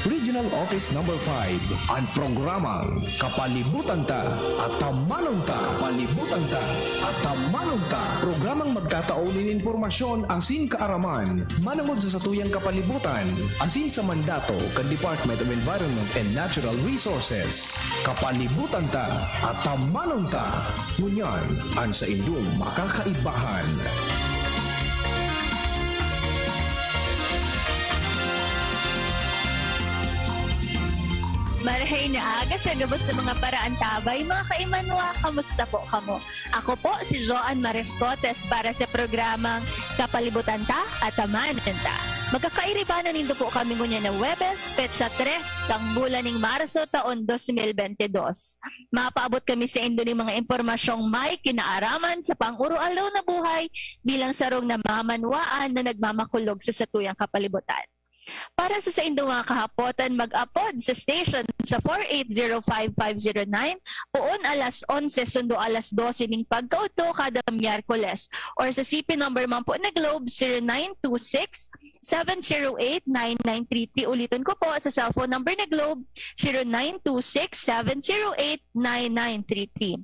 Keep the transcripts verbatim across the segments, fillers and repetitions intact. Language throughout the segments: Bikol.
Regional Office Number five, an programang Kapalibutan Ta, Atamanon Ta. Kapalibutan Ta, Atamanon Ta. Programang magtatao nin impormasyon asin kaaraman manongod sa satuyang kapalibutan asin sa mandato kan Department of Environment and Natural Resources. Kapalibutan Ta, Atamanon Ta. Ngunyan, an saindong makakaibahan. Marahay na aga sa gabos na mga paraantabay, mga kaimanwa, kamusta po kamo? Ako po si Joan Marescotes para sa programang Kapalibutan Ta, Atamanon Ta. Magkakairibanan nindo po kami ngunyan na Huwebes, petsa tres, kang bulan ning Marso, taon dos mil bente dos. Mapaabot kami saindo ning mga impormasyong may kinaaraman sa pang-uroaldaw na buhay bilang sarong namamanwaan na nagmamakulog sa satuyang kapalibutan. Para sa saindong mga kahapotan, mag-apod sa station sa four eight zero five five zero nine, poon alas onse sundo alas dose ning pagkaudto kada Miyerkules, or sa C P number man po na Globe, zero nine two six, seven zero eight, nine nine three three. Uliton ko po, sa cellphone number na Globe, zero nine two six, seven zero eight, nine nine three three.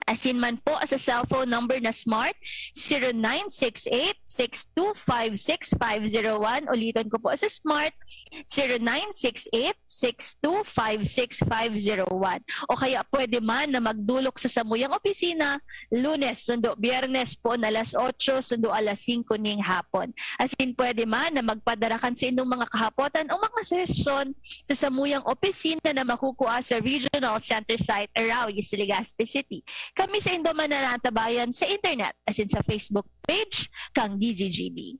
Asin man po sa cellphone number na Smart, zero nine six eight, six two five, six five zero one. Uliton ko po sa Smart, zero nine six eight, six two five, six five zero one. O kaya pwede man na magdulok sa samuyang opisina, Lunes sundo Biyernes, poon alas otso sundo alas singko ning hapon. Asin pwede man na magpadara kan saindong mga kahapotan o mga suhestyon sa samuyang opisina na makukua sa Regional Center Site, Arawi sa Legazpi City. Kami saindo mananatabayan sa internet asin sa Facebook page kan D Z G B.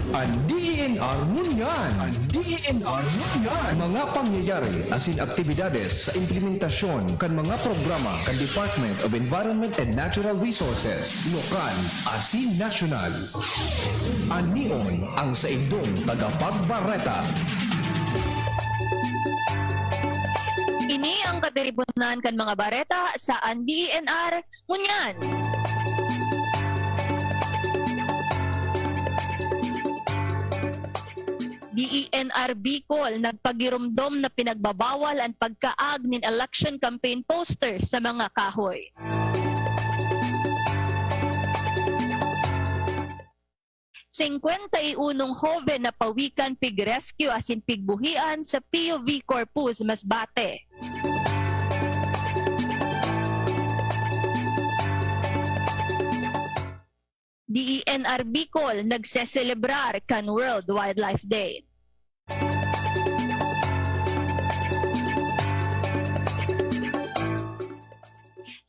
An D E N R ngunyan. An D E N R ngunyan. Mga pangyayari asin aktibidades sa implementasyon kan mga programa kan Department of Environment and Natural Resources, lokal asin nasyonal. An N I O N, ang saindong tagapagbareta. Ini ang katiriponan kan mga bareta sa An D E N R ngunyan. D E N R Bicol nagpagiromdom na pinagbabawal an pagkaag nin election campaign poster sa mga kahoy. Singkwenta y unong hoben napawikan pig-rescue asin pigbuhian sa P U V Corpus, Masbate. D E N R Bicol nagseselebrar kan World Wildlife Day.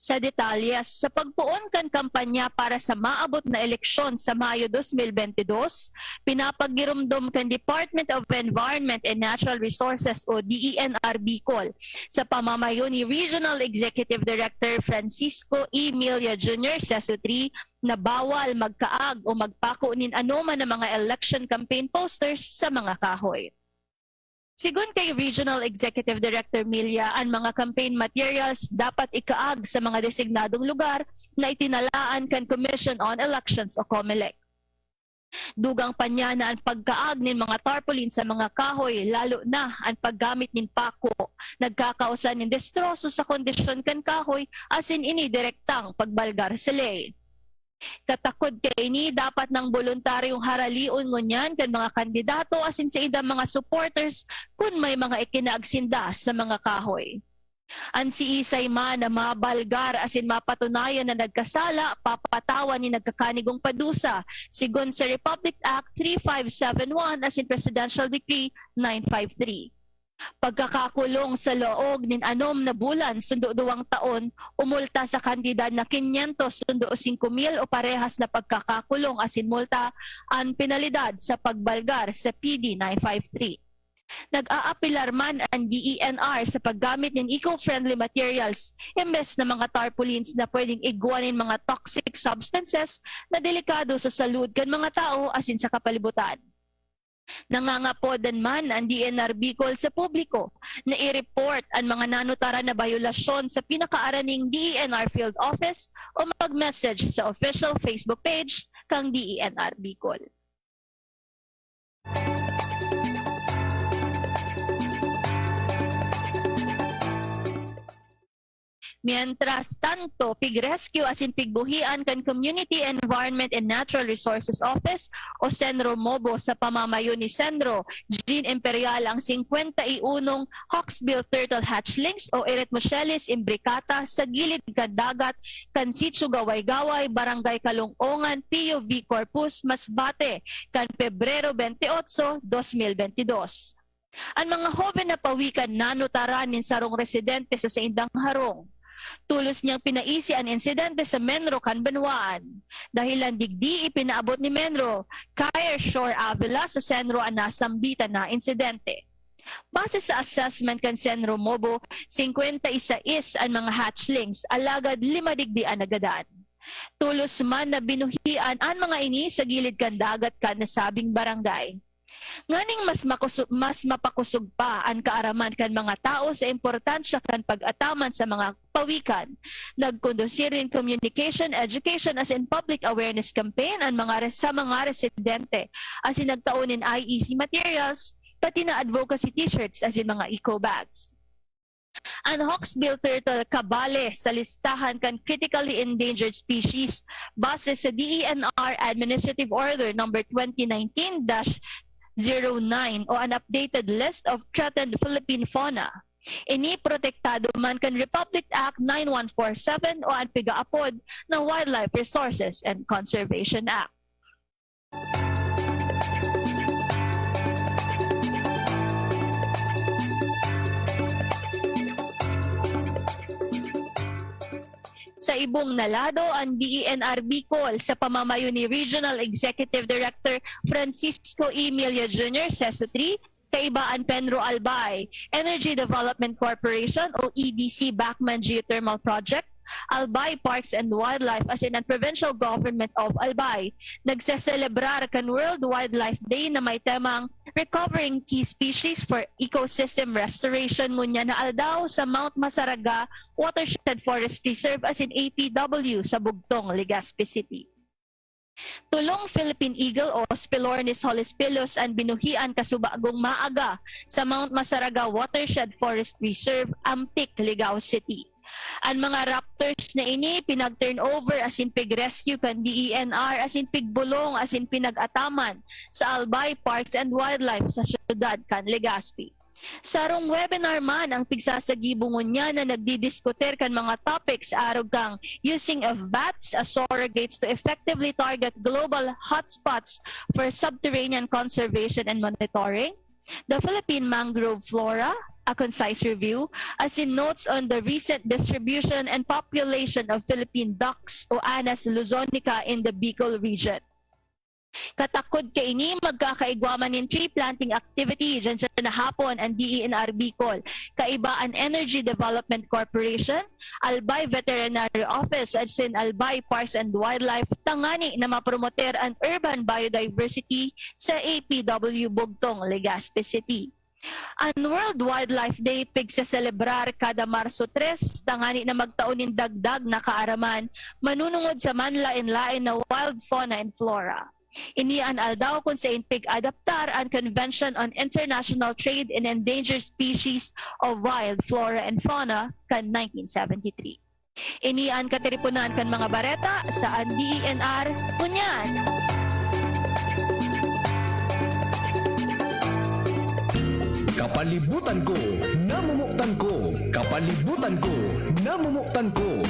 Sa detalye, sa pagpoon kan kampanya para sa maabot na eleksyon sa Mayo dos mil bente dos, pinapagiromdom kan Department of Environment and Natural Resources o D E N R Bicol sa pamamayo ni Regional Executive Director Francisco E. Milla Junior, Seso three, na bawal magkaag o magpako nin anoman na mga election campaign posters sa mga kahoy. Sigon kay Regional Executive Director Milla, an mga campaign materials dapat ikaag sa mga designadong lugar na itinalaan kan Commission on Elections o COMELEC. Dugang pa niya na an pagkaag nin mga tarpaulin sa mga kahoy, lalo na an paggamit nin pako, nagkakausa nin destroso sa kondisyon kan kahoy asin ini direktang pagbalgar sa ley. Katakod kaini, dapat nang boluntaryong haralion ngunyan kan mga kandidato asin saindang mga supporters kun may mga ikinaag sinda sa mga kahoy. An siisay man na mabalgar asin mapatunayan na nagkasala, papatawan nin nagkakanigong padusa, sigon sa Republic Act three five seven one asin Presidential Decree nine five three. Pagkakakulong sa laog nin anom na bulan sundo duwang taon o multa sa kantidad na kinyentos sundo singko mil o parehas na pagkakakulong asin multa an penalidad sa pagbalgar sa P D nine five three. Nag-aapilar man an D E N R sa paggamit nin eco-friendly materials imbes na mga tarpaulins na pwedeng igwa nin mga toxic substances na delikado sa salud kan mga tawo asin sa kapalibutan. Nangangapodan man an D E N R Bicol sa publiko na i-report an mga nanutaran na bayolasyon sa pinakaaraning D E N R Field Office o mag-message sa official Facebook page kan D E N R Bicol. Mientras tanto, pig-rescue asin pigbuhian kan Community Environment and Natural Resources Office o CENRO MOBO sa pamamayo ni CENRO Jean Imperial ang singkwenta y unong hawksbill turtle hatchlings o Eretmochelys imbricata sa gilid kan dagat kan Sitio Gaway-Gaway, Barangay Kalong-ongan, P U V Corpus, Masbate, kan Pebrero bentiocho, dos mil bentidós. An mga hoben na pawikan nanutaran nin sarong residente sa saindang harong. Tolos niyang pinaisi an insidente sa MENRO kan banwaan. Dahilan digdi, ipinaabot ni MENRO Kyer Shore Avila sa CENRO an nasambitan na insidente. Base sa assessment kan CENRO MOBO, singkwenta y sais an mga hatchlings, alagad lima digdi an nagadan. Tolos man na binuhian an mga ini sa gilid kan dagat kan nasabing barangay. Nganing mas makuso-, mas mapakosog pa an kaaraman kan mga tawo sa importansya kan pag-ataman sa mga pawikan, nagkondusir nin communication, education asin public awareness campaign an mga re-, sa mga residente, asin nagtao nin I E C materials, pati na advocacy t-shirts asin mga eco bags. An hawksbill turtle kabale sa listahan kan critically endangered species base sa D E N R Administrative Order number twenty nineteen dash zero nine o an updated list of threatened Philippine fauna. Ini protektado man kan Republic Act nine one four seven o an pigaapod na Wildlife Resources and Conservation Act. Sa ibong na lado, an D E N R Bicol sa pamamayo ni Regional Executive Director Francisco E. Milla Junior, CESO three, kaiba an PENRO Albay, Energy Development Corporation o E D C Bacman Geothermal Project, Albay Parks and Wildlife asin an Provincial Government of Albay nagseselebrar kan World Wildlife Day na may temang Recovering Key Species for Ecosystem Restoration ngunyan na aldaw sa Mount Masaraga Watershed Forest Reserve asin A P W sa Bugtong, Legazpi City. Tulong Philippine Eagle o Spilornis holospilus an binuhian kasubagong maaga sa Mount Masaraga Watershed Forest Reserve, Ampec, Ligao City. An mga raptors na ini pinag-turnover asin pig-rescue kan D E N R asin pigbolong asin pinag-ataman sa Albay Parks and Wildlife sa siyudad kan Legazpi. Sarong webinar man ang pigsasagibo ngunyan na nagdidiskutir kan mga topics arog kan using of bats as surrogates to effectively target global hotspots for subterranean conservation and monitoring, the Philippine mangrove flora, a concise review, asin notes on the recent distribution and population of Philippine ducks o Anas luzonica in the Bicol region. Katakod kaini, magkakaigwa man nin tree planting activity diyan sa nahapon an D E N R Bicol, kaiba an Energy Development Corporation, Albay Veterinary Office asin Albay Parks and Wildlife tangani na mapromoter an urban biodiversity sa A P W Bugtong, Legazpi City. An World Wildlife Day pigseselebrar kada Marso tres tangani na magtao nin dagdag na kaaraman manunungod sa manlaen-laen na wild fauna and flora. Ini an aldaw kun saen pig-adaptar an Convention on International Trade in Endangered Species of Wild Flora and Fauna kan nineteen seventy-three. Ini an katiriponan kan mga bareta sa an D E N R ngunyan. Kapalibutan ko, namomotan ko. Kapalibutan ko, namomotan ko.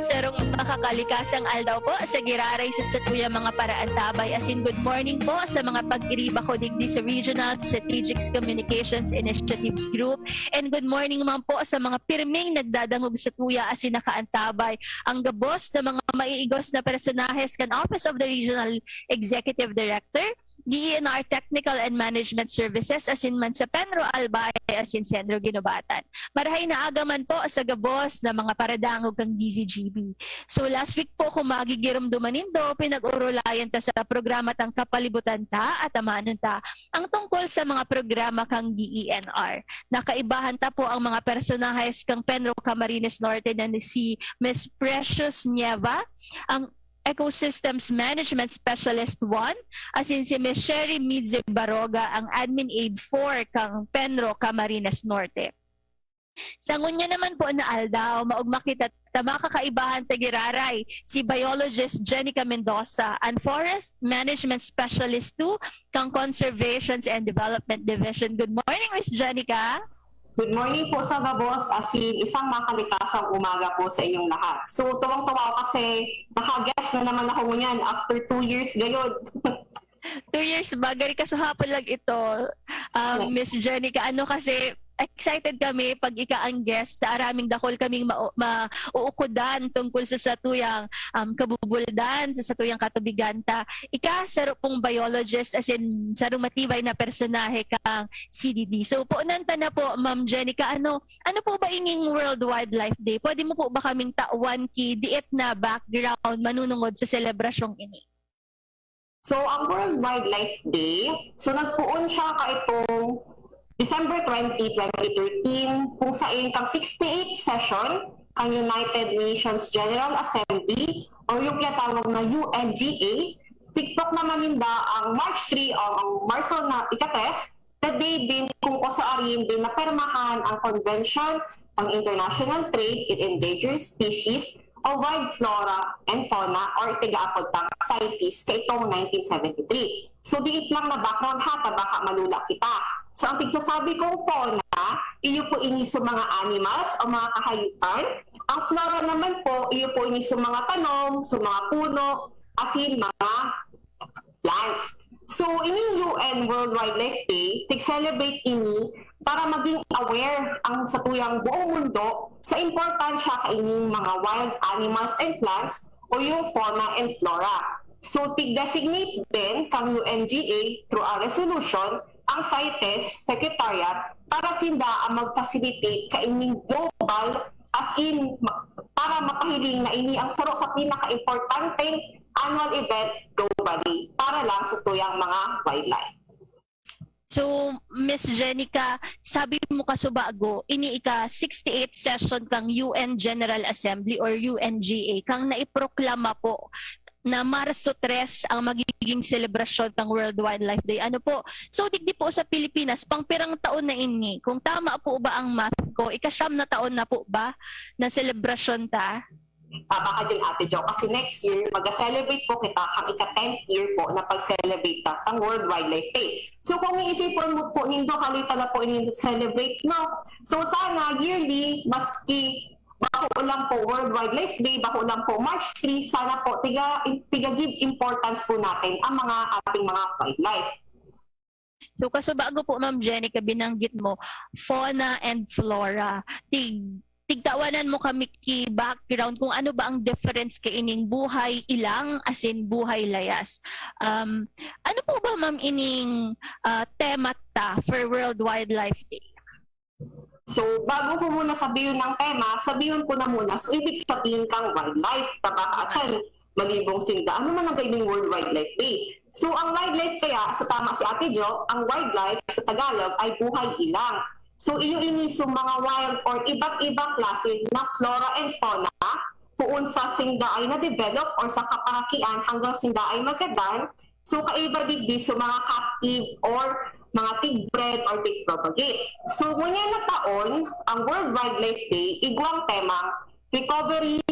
Sarong makakalikasang aldaw po sa giraray sa satuyang mga paraantabay. Asin good morning po sa mga pag-iriba ko digdi sa Regional Strategic Communications Initiatives Group. And good morning man po sa mga pirming nagdadangog satuya asin nakaantabay. An gabos na mga maiigos na personahes kan Office of the Regional Executive Director, D E N R Technical and Management Services, asin man sa PENRO Albay asin CENRO Guinobatan. Marahay na aga man po sa gabos na mga paradangog kan D Z G B. So, last week po, kung magigiromdoman nindo, pinag-orolayan ta sa programa tang Kapalibutan Ta, Atamanon Ta, ang tungkol sa mga programa kan D E N R. Nakaibahan ta po ang mga personahes kan PENRO Camarines Norte na si Miss Precious Nieva, ang Ecosystems Management Specialist one, asin si Miss Sherry Midze Baroga, ang Admin Aid four kang Penro, Camarines Norte. Sa ngunyan naman po na aldaw, maogma kita ta makakaibahan ta giraray si Biologist Jenica Mendoza, an Forest Management Specialist two kang Conservations and Development Division. Good morning, Miss Jenica. Good morning po sa gabos, asin isang makalikasang umaga po sa inyong lahat. So, tuwang-tuwa ako kasi naka-guest na naman ako ngunyan after two years gayod. Two years ba? Gari kasuhapon lang ito, um, Miss Jenica. Ano kasi, excited kami pag ika ang guest sa araming dakol kaming ma- mauukodan tungkol sa satuyang um, kabubuldan, sa satuyang katubigan ta. Ika, saro pong biologist, as in, sarong matibay na personahe kang C D D. So, puunan ta na po, Ma'am Jenica, ano, ano po ba ining World Wildlife Day? Pwede mo po ba kaming tawan ki diit na background manunungod sa selebrasyong ini? So, ang World Wildlife Day, so nagpoon siya kaitong December twenty, twenty thirteen, kung sain kang sixty-eighth session kang United Nations General Assembly o yung tinatawag na U N G A, tiktok naman ninda ang March three o ang Marso na ika-tres, na day din kung kung saan din napirmahan ang Convention on International Trade in Endangered Species o Wild Flora and Fauna or tigaapod tang CITES kaitong nineteen seventy-three. So, diit lang na background ha, ta baka malula kita. So, ang tigsasabi kong fauna, iyo po ini sa mga animals o mga kahayupan. Ang flora naman po, iyo po ini sa mga tanom, sa mga puno, asin mga plants. So, ining U N World Wildlife Day, tig-celebrate ini para maging aware ang satuyang buong mundo sa importansya kaining mga wild animals and plants o yung fauna and flora. So, tig-designate din kang U N G A through a resolution ang CITES Secretariat para sinda ang mag-facilitate kaining global, as in, ma- para mapahiling na ini ang saro sa pinaka-importanteng annual event globally para lang sa tuyang mga wildlife. So, Miss Jenica, sabi mo kasubago, ini ika sixty-eighth session kang U N General Assembly or U N G A, kang naiproklama po na Marso tres ang magiging selebrasyon kang World Wildlife Day. Ano po? So, digdi po sa Pilipinas, pang pirang taon na ini? Kung tama po ba ang math ko, ika-siyam na taon na po ba na selebrasyon ta? Ah, baka din, Ate Jo, kasi next year, mag-celebrate po kita ang ika-tenth year po na pag-celebrate ta ang World Wildlife Day. So, kung iisipon mo po nindo, halita na po ini celebrate, no? So, sana yearly, maski bako lang po World Wildlife Day, bako lang po March three, sana po tiga, tiga-give importance po natin ang mga ating mga wildlife. So, kasubago po, Ma'am Jenica, binanggit mo, fauna and flora. Tig tigtawanan mo kami ki background kung ano ba ang difference kaining buhay ilang, as in buhay layas. Um, ano po ba, ma'am, ining ah, tema ta for World Wildlife Day? So, bago ko muna sabihin ang tema, sabihin ko na muna, so, ibig sabihin kang wildlife, ta baka atyan, malibong sinda. Ano man ang pwedeng World Wildlife Day? So, ang wildlife kaya, sa tama si Ate Jo, ang wildlife sa Tagalog ay buhay ilang. So, iyo ini sa mga wild or iba't ibang klase ng flora and fauna, kung sa sinda ay na-develop or sa kaparakian hanggang sinda ay magadan. So, kaiba digdi sa mga captive or mga tig-bred or tig-propagate. So, ngunyan na taon, ang World Wildlife Day, igwang temang Recovery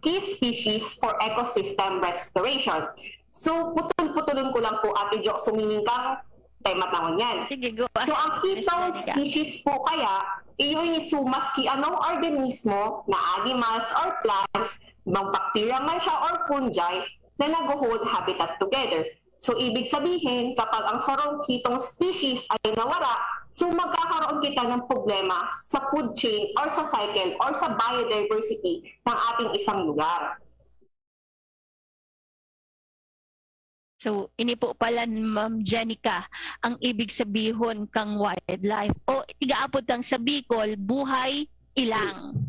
Key Species for Ecosystem Restoration. So, putol-putulon ko lang po, Ate Jo, sumining kang tema na ngunyan. Sige, go So, ang ahead, ketone Miss Jenica. Species po kaya, iyo ini sumas ki anong organismo na animals or plants, bang bacteria man siya or fungi, na nag-hold habitat together. So, ibig sabihin, kapag ang sarong ketone species ay nawara, so magkakaroon kita ng problema sa food chain or sa cycle or sa biodiversity ng ating isang lugar. So, ini po pala, Ma'am Jenica, ang ibig sabihon kang wildlife. O, tigaapod kang sa Bicol, buhay ilang.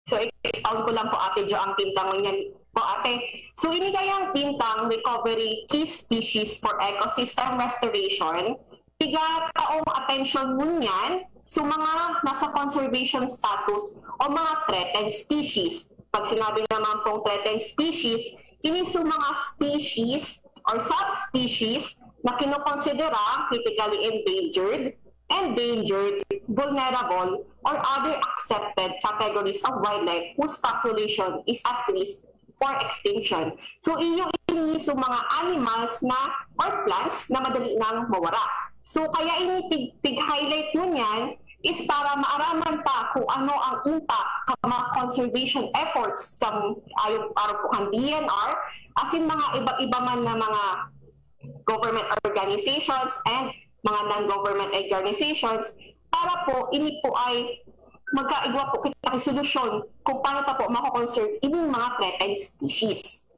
So, expound ko lang po, Ate Jo, ang tintang ngunyan po, Ate. So, ini kayang tintang Recovery Key Species for Ecosystem Restoration, tiga taong atensyon ngunyan sa mga nasa conservation status o mga threatened species. Pag sinabi naman pong threatened species, ini sa mga species or subspecies na kinokonsidera critically endangered, endangered, vulnerable, or other accepted categories of wildlife whose population is at risk for extinction. So, iyo ini sa mga animals na or plants na madali nang mawara. So, kaya ini tig-, tig-highlight mo niyan is para maaraman ta kung ano ang impact ng mga conservation efforts ng ayo, araw po kan D N R, as in mga iba-iba man na mga government organizations and mga non-government organizations para po ini po ay magkaigwa po kita ng solusyon kung paano ta po mako-conserve ining mga threatened species.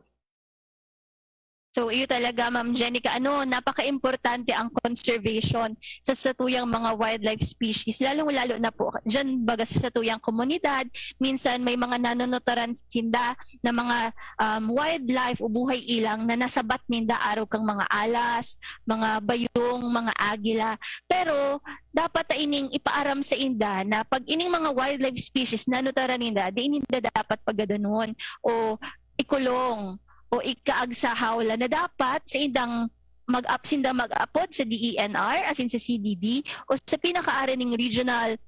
So, iyo talaga, Ma'am Jenica, ano, napaka-importante ang conservation sa satuyang mga wildlife species, lalong-lalo na po dyan, baga sa satuyang komunidad. Minsan may mga nanunutaran sinda na mga um, wildlife o buhay ilang na nasabat ninda arog kang mga alas, mga bayong, mga agila. Pero dapat ta ining ipaaram sa inda na pag ining mga wildlife species nanutaran ninda, di ninda dapat pagadanon o ikulong o ikaag sa hawla na dapat sa indang mag-up sinda mag-apod sa D E N R, as in sa C D D, o sa pinakaari ning regional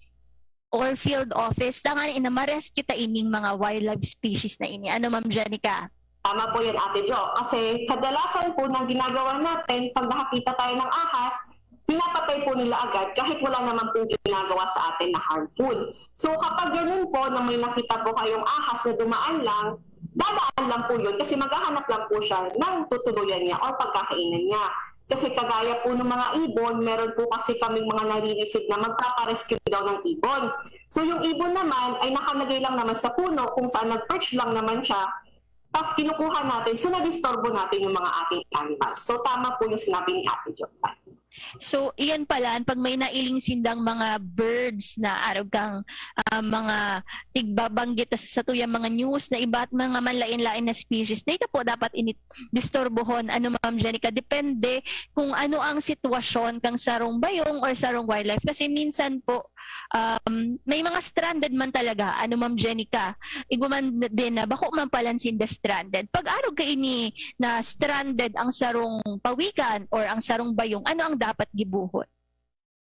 or field office, tanganing na ma-rescue ta ining mga wildlife species na ini. Ano, Ma'am Jenica? Tama po yun, Ate Jo. Kasi kadalasan po ng ginagawa natin, pag nakakita tayo ng ahas, pinapatay po nila agad kahit wala naman pong ginagawa sa atin na harmful. So kapag ganun po na may nakita po kayong ahas na dumaan lang, dadaan lang po yun kasi maghahanap lang po siya ng tutuluyan niya or pagkakainan niya. Kasi kagaya po ng mga ibon, meron po kasi kaming mga nare-receive na magpaparescue daw ng ibon. So yung ibon naman ay nakalagay lang naman sa puno kung saan nag-perch lang naman siya, tapos kinukuha natin, so nadisturbo natin yung mga ating animals. So tama po yung sinabi ni Ate Joanne. So, iyan pala, pag may nailing sindang mga birds na arog kang ah, mga tigbabanggit sa satuyang mga news na iba't mga manlain-lain na species, dito po dapat init disturbohon, ano, Ma'am Jenica, depende kung ano ang sitwasyon kang sarong bayong or sarong wildlife. Kasi minsan po, um, may mga stranded man talaga, ano, Ma'am Jenica, igwa man din na bako man palan sinda stranded. Pag arog kaini na stranded ang sarong pawikan or ang sarong bayong, ano ang dapat gibuhon?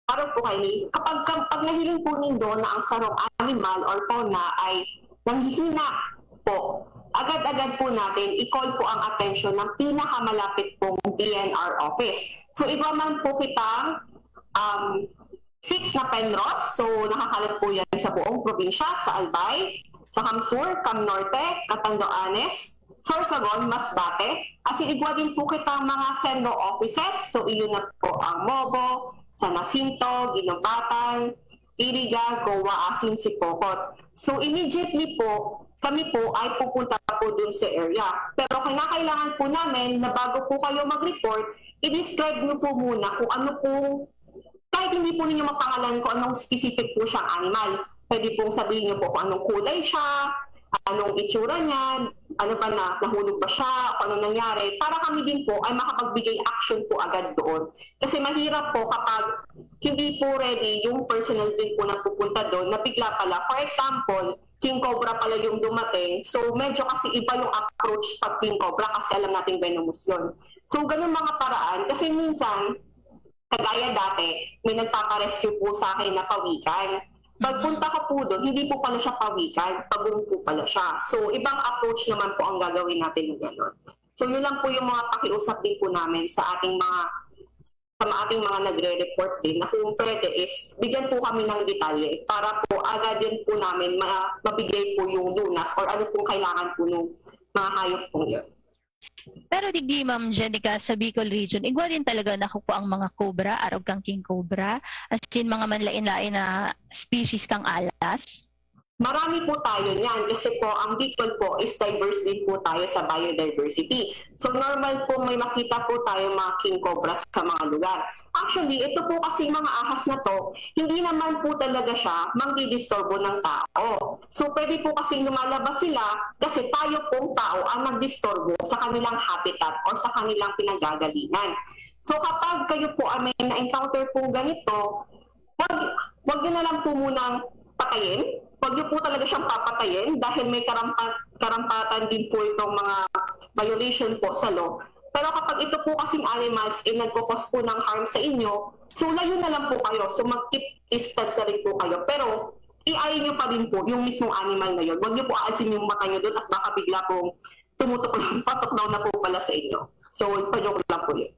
Arog po kaini, kapag, kapag nahiling po nindo na ang sarong animal or fauna ay nanghihina po, agad-agad po natin i-call po ang atensyon ng pinakamalapit pong D N R office. So, igwa man po kitang um, six na PENROS. So, nakakalat po yan sa buong probinsya, sa Albay, sa CamSur, CamNorte, Catanduanes, Sorsogon, Masbate. As in, igwa din po kitang mga CENRO offices. So, iyon na po ang MOBO, San Jacinto, Guinobatan, Iriga, Goa, asin Sipocot. So, immediately po, kami po ay pupunta po dun sa area. Pero kinakailangan po namin na bago po kayo mag-report, i-describe nyo po muna kung ano pong, kahit hindi po ninyo mapangalan kung anong specific po siyang animal. Pwede pong sabihin nyo po kung anong kulay siya, anong itsura niya, ano ba na, nahulog ba siya, kung anong nangyari, para kami din po ay makapagbigay action po agad doon. Kasi mahirap po kapag hindi po ready yung personnel din po na pupunta doon na bigla pala. For example, king cobra pala yung dumating. So, medyo kasi iba yung approach pag king cobra kasi alam natin venomous yun. So, ganun mga paraan. Kasi minsan, kagaya dati, may nagpaparescue po sa akin na pawikan. Pagpunta ko po doon, hindi po pala siya pawikan, pagong po pala siya. So, ibang approach naman po ang gagawin natin ng gano'n. So, yun lang po yung mga pakiusap din po namin sa ating mga sa ating mga nagre-report din na kung pwede is bigyan po kami ng detalye para po agad din po namin ma- mabigay po yung lunas or ano pong kailangan po ng mga hayop pong yun. Pero digdi, Ma'am Jenica, sa Bicol region, igwa din talaga nakukuha ang mga cobra, arog kang king cobra, as in mga manlain-lain na species kang alas? Marami po tayo niyan kasi po ang Bicol po is diverse din po tayo sa biodiversity. So normal po may makita po tayo mga king cobra sa mga lugar. Actually, ito po kasi mga ahas na to, hindi naman po talaga siya mangdidisturbo ng tao. So pwede po kasi lumalabas sila kasi tayo pong tao ang nagdisturbo sa kanilang habitat or sa kanilang pinanggagalingan. So kapag kayo po ay may na-encounter pong ganito, wag, wag nyo na lang po munang patayin. Huwag niyo po talaga siyang papatayin dahil may karampa-, karampatan din po itong mga violation po sa law. Pero kapag ito po kasing animals ay nagko-cause po ng harm sa inyo, so layo na lang po kayo. So mag-keep distance na rin po kayo. Pero i-eye niyo pa rin po yung mismong animal na yun. Huwag niyo po aalisin yung mata niyo doon at baka bigla pong tumutok, patok daw na po pala sa inyo. So, pa-joke lang po yun.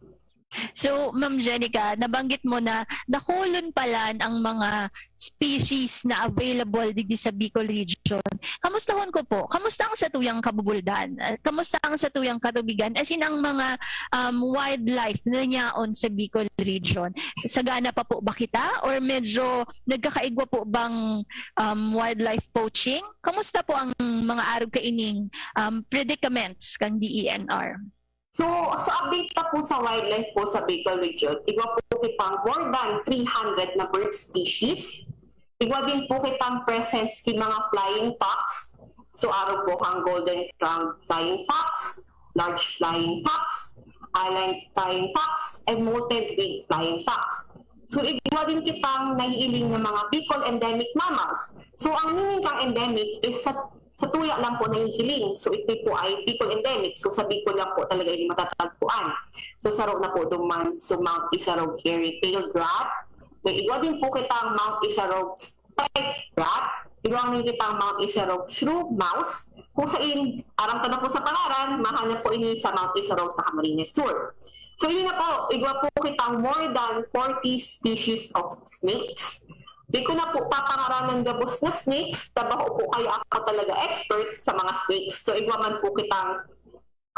So, Ma'am Jenica, nabanggit mo na dakulon pala ang mga species na available digdi sa Bicol region. Kamustahon ko po, kamusta ang satuyang kabubuldan? Ah, kamusta ang satuyang katubigan? As in, ang mga um, wildlife na niyaon sa Bicol region. Sagana pa po ba kita? Or medyo nagkakaigwa po bang um, wildlife poaching? Kamusta po ang mga arog kaining um, predicaments kan D E N R? So, sa update ta po sa wildlife po sa Bicol Region, igwa po kitang more than three hundred na bird species. Igwa din po kitang presence ki mga flying fox. So, arog po kang golden crowned flying fox, large flying fox, island flying fox, and molted wing flying fox. So, igwa din kitang nahihiling na mga Bicol endemic mammals. So, ang meaning kang endemic is sa, sa tuya lang po nahihiling. So, ito po ay Bicol endemic. So, sa Bicol lang po talaga yung matatagpuan. So, saro na po duman sa Mount Isarog hairy-tailed rat. May igwa din po kitang Mount Isarog striped rat. Igwa din kitang Mount Isarog shrew mouse. Kung sain, aram ta na po sa pangaran, mahal na po ini sa Mount Isarog sa Camarines Sur. So, yun na po, igwa po kitang more than forty species of snakes. Di ko na po papangaranan gabos na snakes, tabaho po kaya ako talaga expert sa mga snakes. So, igwa man po kitang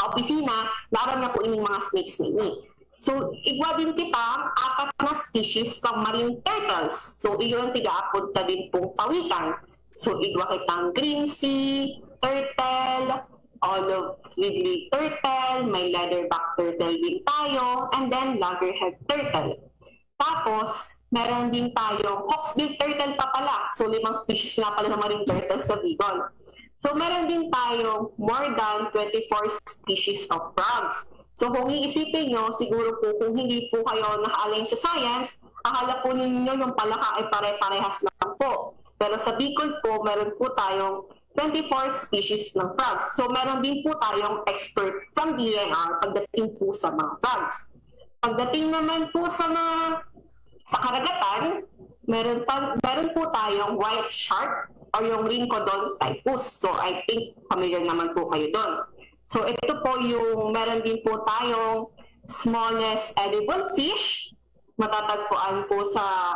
opisina, naran nga po ining mga snakes na ini. So, igwa din kitang apat na species kang marine turtles. So, iyon ang tigaapod ta din pong pawikan. So, igwa kitang green sea turtle, olive ridley turtle, may leatherback turtle din tayo, and then loggerhead turtle. Tapos, meron din tayong hawksbill turtle pa pala. So, limang species nga pala ng marine turtle sa Bicol. So, meron din tayong more than twenty-four species of frogs. So, kung iisipin nyo, siguro po kung hindi po kayo nakaalim sa science, akala po ninyo yung palaka ay pare-parehas lang po. Pero sa Bicol po, meron po tayong twenty-four species ng frogs. So, meron din po tayong expert from D E N R pagdating po sa mga frogs. Pagdating naman po sa mga sa karagatan, meron pa meron po tayong white shark o yung Rhincodon typus. So, I think familiar naman po kayo doon. So, ito po yung meron din po tayong smallest edible fish. Matatagpuan po sa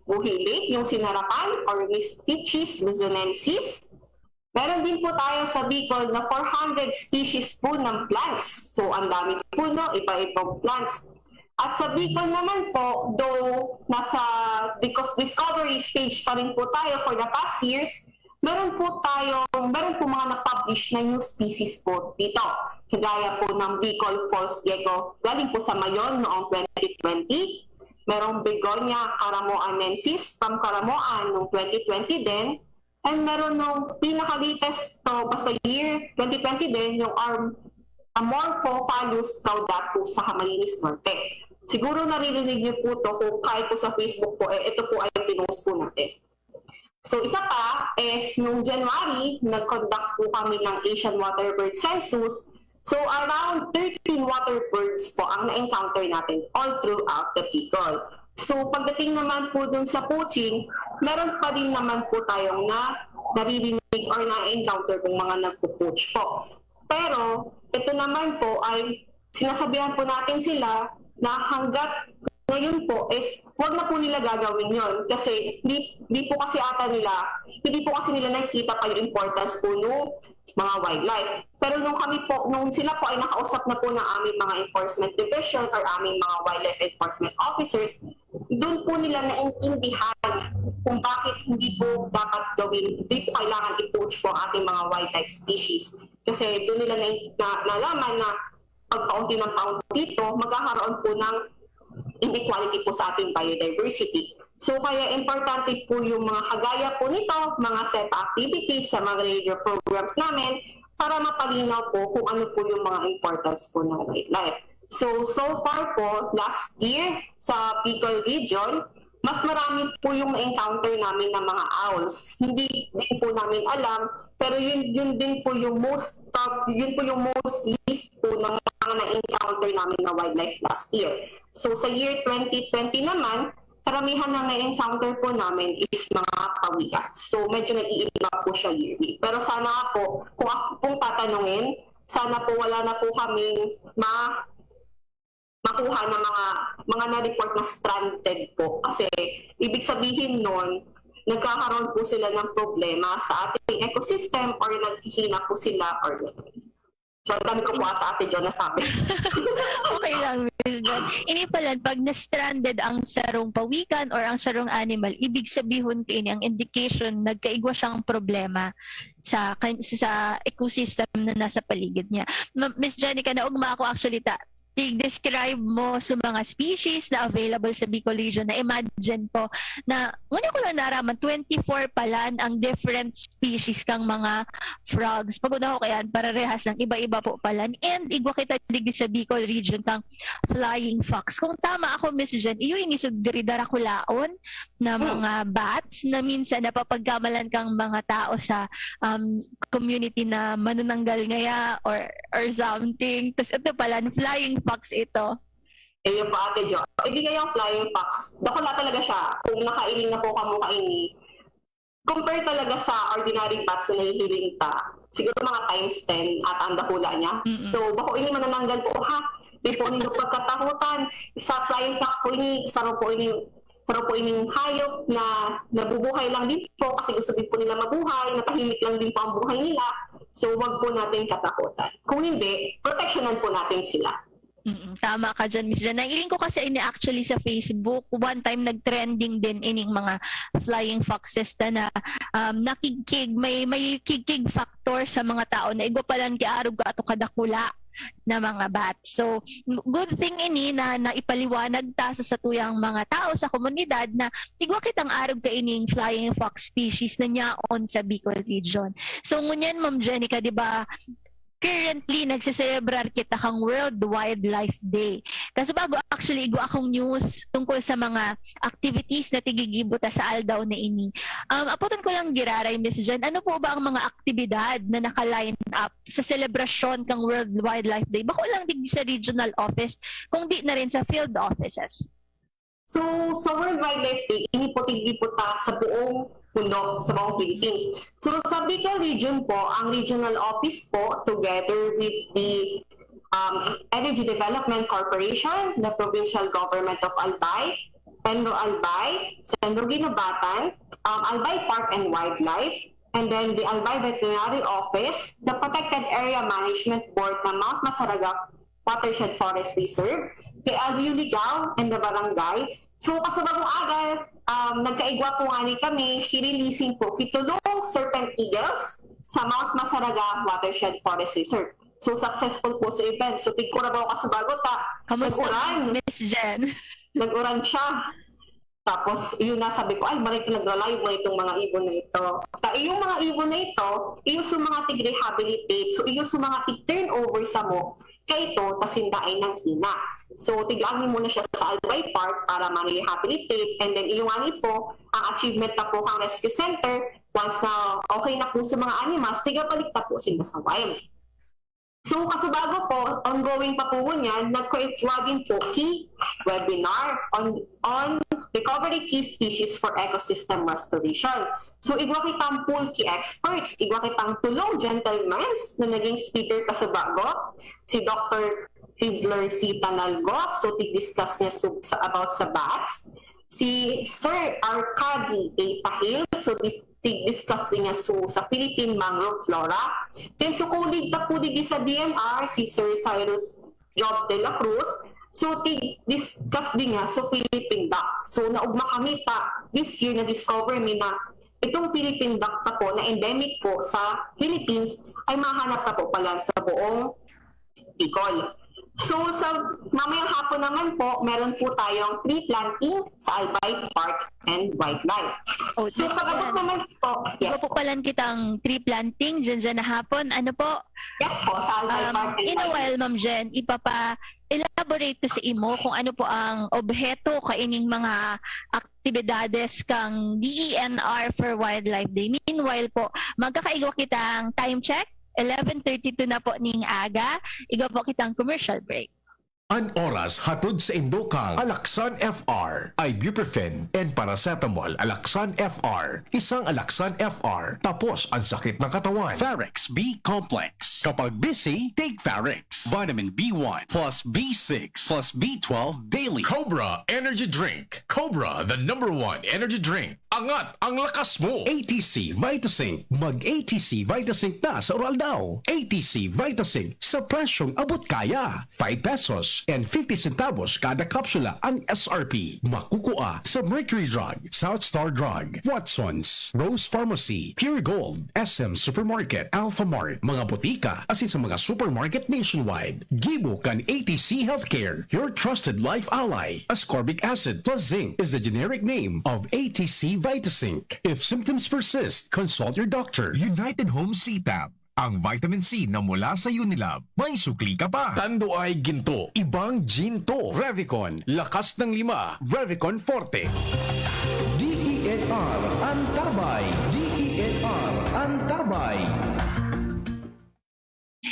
Buhi Lake, yung sinarapan or Mispichis luzonensis. Meron din po tayo sa Bicol na four hundred species po ng plants. So, ang dami po, no? Iba-ibang plants. At sa Bicol naman po, though nasa discovery stage pa rin po tayo for the past years, meron po tayong, meron po mga na-publish na new species po dito. Kagaya po ng Bicol false gecko, galing po sa Mayon noong twenty twenty. Merong Begonia caramoanensis from Caramoan noong twenty twenty din. And meron nung pinaka-latest to, basta year twenty twenty din, yung Ar- Amorphophallus caudatus sa Camarines Norte. Siguro naririnig niyo po to kung kahit po sa Facebook po, eh, ito po ay pinost po natin. So, isa pa is, nung January, nag-conduct po kami ng Asian Waterbird Census. So, around thirteen waterbirds po ang na-encounter natin all throughout the Bicol. So, pagdating naman po dun sa poaching, meron pa din naman po tayong na naririnig or na-encounter kung mga nagpo-poach po. Pero, ito naman po ay sinasabihan po natin sila na hanggat ngayon po is wag na po nila gagawin yon kasi di, di po kasi ata nila, hindi po kasi nila nakikita pa yung importance po nung mga wildlife. Pero nung kami po, nung sila po ay nakausap na po ng aming mga enforcement division or aming mga wildlife enforcement officers, doon po nila naintindihan kung bakit hindi po dapat gawin, hindi po kailangan i-poach po ang ating mga wildlife species. Kasi doon nila na, na, nalaman na pagpaunti ng paunti ito, magkakaroon po ng inequality po sa ating biodiversity. So, kaya importante po yung mga kagaya po nito, mga SEPA activities, sa mga radio programs namin, para mapalinaw po kung ano po yung mga importance po ng wildlife. So, so far po, last year, sa Bicol Region, mas marami po yung na-encounter namin na mga owls. Hindi din po namin alam, pero yun, yun din po yung most, prob- yun po yung most least po ng mga na-encounter namin na wildlife last year. So sa year twenty twenty naman, karamihan ng na-encounter po namin is mga pawikan. So medyo nag-iiba po siya yearly. Pero sana nga po, kung ako pong tatanungin, sana po wala na po kaming ma makuha ng mga mga na-report na stranded po. Kasi ibig sabihin nun, nagkakaroon po sila ng problema sa ating ecosystem or naghihina po sila or gano'n. So, ang dami ko po ata, Ate Jo, nasabi. Okay lang, Miss Jen. Ini pala, pag na-stranded ang sarong pawikan or ang sarong animal, ibig sabihon kaini ang indication, nagkaigwa siyang problema sa kan- sa ecosystem na nasa paligid niya. Ma- Miss Jenica, naugma ako actually ta tig-describe mo sa mga species na available sa Bicol region, na-imagine ko na, ngunyan ko lang naraman, twenty-four palan ang different species kang mga frogs. Pag una ko kayan, pararehas ng iba-iba po palan. And igwa kita digdi sa Bicol region kang flying fox. Kung tama ako, Miss Jen, iyo ini sugri darakulaon na Hmm. mga bats na minsan napapagkamalan kang mga tao sa um, community na manananggal ngaya or or something. Tapos ito pala, flying fox ito. Ayun po, Ate Jo. Eh, di ngayong flying fox, dakula talaga siya. Kung nakailing na po kamo kaini, compare talaga sa ordinary bats na nahihiling ta, siguro mga times ten ata ang dakula niya. Mm-mm. So, bako ini manananggal po, ha? Di po ninyo pagkatakutan. Sa flying fox po ini, saro po ini, saro po ining hayop na nabubuhay lang din po kasi gusto din po nila mabuhay, natahimik lang din po ang buhay nila. So, wag po natin katakutan. Kung hindi, proteksyonan po natin sila. Mm, tama ka dyan, Miss Jen. Nailing ko kasi ini actually sa Facebook. One time nag-trending din ining mga flying foxes na, na um, nakigkig, may, may kigkig factor sa mga tao na igwa palan ki arog ka ato kadakula na mga bat. So, good thing ini na naipaliwanag ta sa satuyang mga tao sa komunidad na igwa kitang arog ka ining flying fox species na nyaon sa Bicol region. So, ngunyan, Ma'am Jenica, di ba, currently, nagseselebrar kita kang World Wildlife Day. Kaso bago, actually, igwa akong news tungkol sa mga activities na tigigibo ta sa aldaw na ini. Um, apoton ko lang giraray, Miss Jen, ano po ba ang mga aktibidad na naka-line up sa selebrasyon kang World Wildlife Day? Bako lang digdi sa regional office, kung di na rin sa field offices. So, sa World Wildlife Day, ini po tigdi po ta sa buong mundo, sa buong Philippines. So, sa Bicol Region po, ang regional office po, together with the um, Energy Development Corporation, the Provincial Government of Albay, Penro Albay, Senro Guinobatan, um, Albay Park and Wildlife, and then the Albay Veterinary Office, the Protected Area Management Board ng Mount Masaraga Watershed Forest Reserve, the L G U Ligao, and the barangay. So, kasabagong aga, um, nagkaigwa po nga ni kami, ki-releasing po, kitulong serpent eagles sa Mount Masaraga Watershed Forest Reserve. So, successful po sa event. So, tig Curabaw kasabago ta, Kamusta, nag-uran. Miss Jen? Nag-uran siya. Tapos, yun na, sabi ko, "Ay, maray ito naglalayo mo itong mga ibon na ito." Ta, yung mga ibon na ito, iyo sa mga tig-rehabilitate, so iyo sa mga tig-turnover sa mo, kay ito, tasinda ay nanghina. So, tig-agi muna siya sa Albay Park para ma-rehabilitate, and then iyo nga ni po, ang achievement na po kang rescue center, once na okay na po sa mga animals, tigabalik na po sila sa wild. So, kasabago po, ongoing pa po ngunyan, nag-create din po ki webinar on, on recovery key species for ecosystem restoration. So, igwa kitang pool ki experts, igwa kitang tulong gentlemen na naging speaker kasabago, si Doctor Rizler C. Tanalgo, so tig-discuss niya so, sa, about sa bats. Si Sir Arcady A. Tahil, so dis- tig-discuss din niya so, sa Philippine mangrove flora. Then, so, colleague ta po digdi sa D N R, si Sir Cyrus Job de la Cruz. So, tig-discuss din niya so, Philippine duck. So, naugma kami ta, this year, na-discover mi na itong Philippine duck ta po na endemic po sa Philippines ay mahanap na po pala sa buong Bicol. So, sa mamayang hapon naman po, meron po tayong tree planting sa Albay Park and Wildlife. Oh, So, yes, pag-abot yan. naman po, Iba yes po po. Palan kitang tree planting dyan dyan na hapon. Ano po? Yes po, sa Albay Um, Park and in a Wildlife. while, Ma'am Jen, ipapa-elaborate ko sa imo kung ano po ang obheto kaining mga aktibidades kang D E N R for Wildlife Day. Meanwhile po, magkakaigwa kitang time check. Eleven thirty-two na po ning aga. Igwa po kitang commercial break. An oras hatod sa indo kang Alaxan F R, ibuprofen and paracetamol. Alaxan F R, isang Alaxan F R, tapos ang sakit ng katawan. Farex B Complex. Kapag busy, take Farex. Vitamin B one plus B six plus B twelve daily. Cobra Energy Drink. Cobra, the number one energy drink. Angat ang lakas mo. A T C Vitasync. Mag A T C Vitasync na sa Uraldaw. A T C Vitasync sa presyong abot kaya. Five pesos and fifty centavos kada kapsula ang S R P. Makukuha sa Mercury Drug, South Star Drug, Watson's, Rose Pharmacy, Pure Gold, S M Supermarket, Alphamart, mga botika, asin sa mga supermarket nationwide. Gibo kan A T C Healthcare, your trusted life ally. Ascorbic acid plus zinc is the generic name of A T C Vitasync. If symptoms persist, consult your doctor. United Home C-Tab, ang vitamin C na mula sa Unilab. May sukli ka pa. Tanduay ginto, ibang ginto. Revicon, lakas ng lima. Revicon Forte. D E N R Antabay. D E N R Antabay.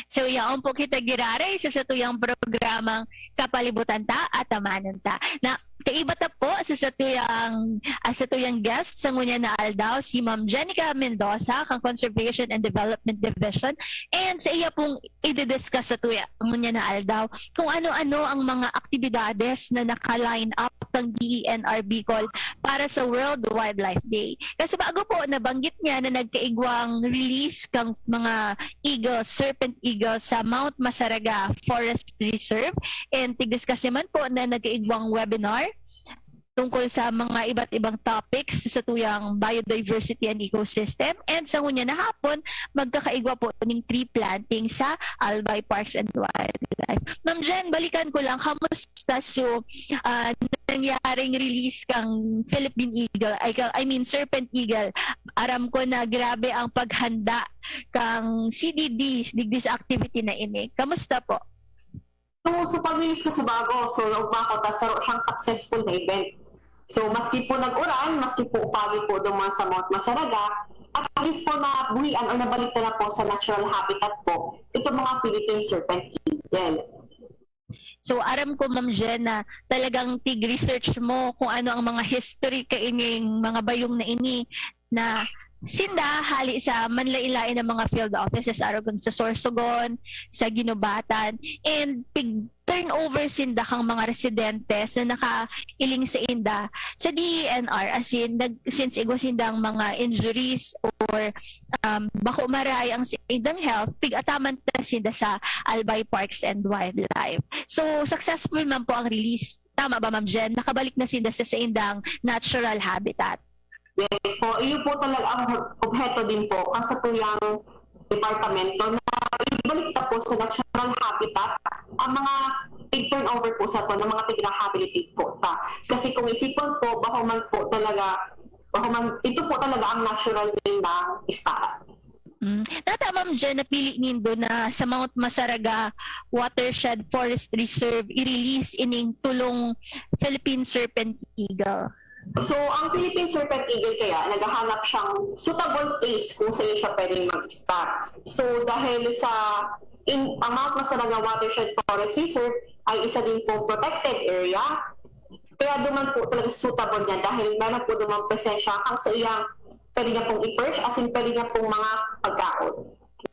So, yaon po kita giraray sa satuyang programang Kapalibutan Ta, Atamanan Ta. Na kaiba ta po sa satuyang, ah, satuyang guest sa ngunyan na aldaw, si Ma'am Jenica Mendoza, kang Conservation and Development Division. And sa iya pong i-discuss sa tuya ngunyan na aldaw kung ano-ano ang mga aktibidades na naka-line up kang D E N R Bicol para sa World Wildlife Day. Kasi bago po, nabanggit niya na nagkaigwang release kang mga eagle, serpent eagle sa Mount Masaraga Forest Reserve. And tig-discuss naman po na nagkaigwang webinar tungkol sa mga iba't ibang topics sa tuyang biodiversity and ecosystem. And sa ngunyan na hapon, magkakaigwa po ning tree planting sa Albay Parks and Wildlife. Ma'am Jen, balikan ko lang, kamusta so, ah, nangyaring release kang Philippine Eagle, ay, ka- I mean, Serpent Eagle? Aram ko na grabe ang paghanda kang C D D digdi sa activity na ini. Kamusta po? So, sa pag-release ko sa bago, so, naugma ko, ta saro siyang successful na event. So, maski po nag-uran, maski po pagi po duman sa Mount Masaraga, at least po nabuhian o nabalik na po sa natural habitat po itong mga Philippine Serpent Eagle. So, aram ko, Ma'am Jen, na talagang tig-research mo kung ano ang mga history kaining mga bayong na ini na sinda hali sa manlain-lain na mga field offices, arogon sa Sorsogon, sa Guinobatan, and pig turnover sinda kang mga residentes na nakailing sa inda sa D E N R, as in, nag, since igwa sindang mga injuries or um, bako maray ang sa indang health, pig-ataman ta sinda sa Albay Parks and Wildlife. So, successful man po ang release. Tama ba, Ma'am Jen? Nakabalik na sinda sa, sa indang natural habitat. Yes po, iyo po talaga ang obheto din po ang sa tuyang departamento na ibalik ta po sa natural habitat ang mga tig-turnover po sa to ng mga tig-rehabilitate po ta. Kasi kung isipon po, bako man po talaga, bako man, ito po talaga ang natural way ng istara. Mm. Nata, Ma'am Jen, napili nindo na sa Mount Masaraga Watershed Forest Reserve i-release ining tulong Philippine Serpent Eagle. So, ang Philippine Serpent Eagle kaya, naghahanap siyang suitable place kung saan siya pwedeng mag-stop. So, dahil sa in, ang Mount Masaraga Watershed Forest Reserve ay isa din pong protected area, kaya duman po talaga suitable niya dahil meron po duman presensya kang sa iyang pwede niya pong i-perch, as in pwede niya pong mga pagkaon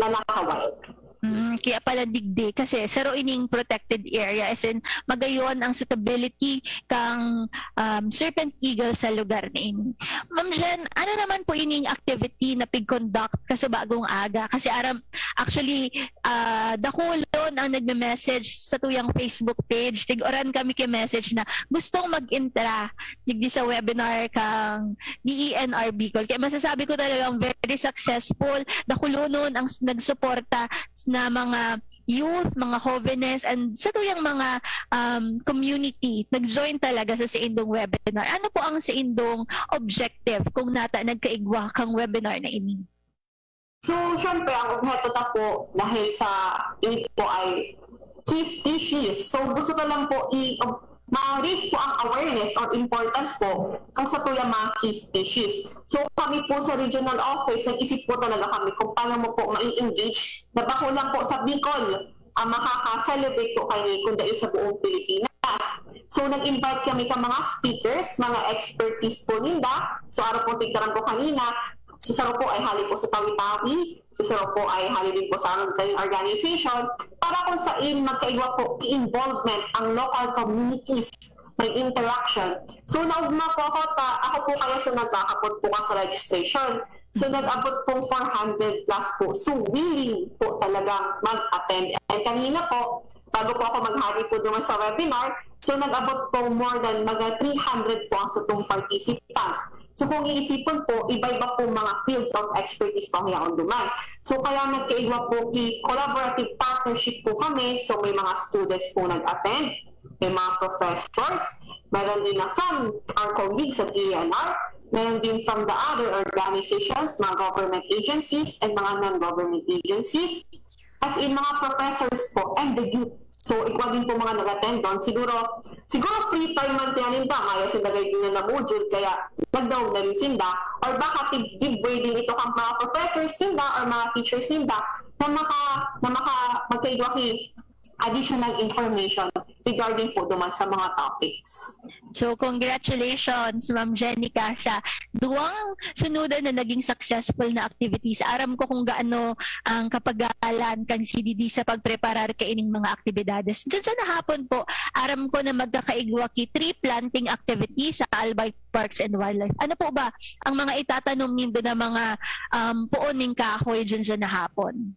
na nasa wild. Mm, kaya pala digdi, kasi saro ining protected area, as in, magayon ang suitability kang um, Serpent Eagle sa lugar na ini. Ma'am Jen, ano naman po ining activity na pig-conduct kasubagong aga? Kasi aram, actually, ah, dakulon ang nagme-message sa tuyang Facebook page. Tig-uran kami kay message na gustong mag-intra digdi sa webinar kang D E N R Bicol. Kaya masasabi ko talagang very successful. Dakulonon ang s- nagsuporta na mga youth, mga jóvenes, and sa tuyang mga um, community nag-join talaga sa saindong webinar. Ano po ang saindong objective kung nata nagkaigwa kang webinar na ini? So, syempre, ang obheto ta po dahil sa ini po ay key species. So, gusto ko lang po i ma-raise po ang awareness or importance po kung sa tuyang mga key species. So, kami po sa regional office, nag-isip po talaga kami kung paano mo po mai-engage na bako lang po sa Bicol ang makaka-celebrate po kani kundi sa buong Pilipinas. So, nag-invite kami ka mga speakers, mga expertise po ninda. So, araw po tigkaran po kanina, so, saro po ay hali po sa Tawi-Tawi, so, saro po ay hali din po sa Anong Galing Organization, para kung sain magkaigwa po involvement ang local communities may interaction. So, naugma po ako, ta, ako po kaya sa nagkakapot po ka sa registration. So, nag-abot pong four hundred plus po. So, willing po talagang mag-attend. And kanina po, bago po ako maghali po naman sa webinar, so nag-abot po more than mga three hundred po ang satong participants. So kung iisipon po, iba-iba po mga field of expertise po ang yaon duman. So kaya nagkaigwa po ki collaborative partnership po kami. So may mga students po nag-attend, may mga professors, meron din na from our colleagues sa D E N R, meron din from the other organizations, mga government agencies, and mga non-government agencies. As in, mga professors po and the youth. So, ikaw din po mga nag-attend doon. Siguro, siguro free time man tiyanin ta, mayo sinda gayud na module, kaya nagdaog na rin sinda. Or baka tig- give way din ito kang mga professors ninda or mga teachers ninda na maka, na maka, magkaigwa ki additional information regarding po duman sa mga topics. So, congratulations, Ma'am Jenica, sa duwang sunudan na naging successful na activities. Aram ko kung gaano ang kapagalan kan C D D sa pagpreparar kaining mga aktibidades. Diyan sa nahapon po, aram ko na magkakaigwa ki tree planting activities sa Albay Parks and Wildlife. Ano po ba ang mga itatanom nindo na mga um, puon ning kahoy diyan sa nahapon?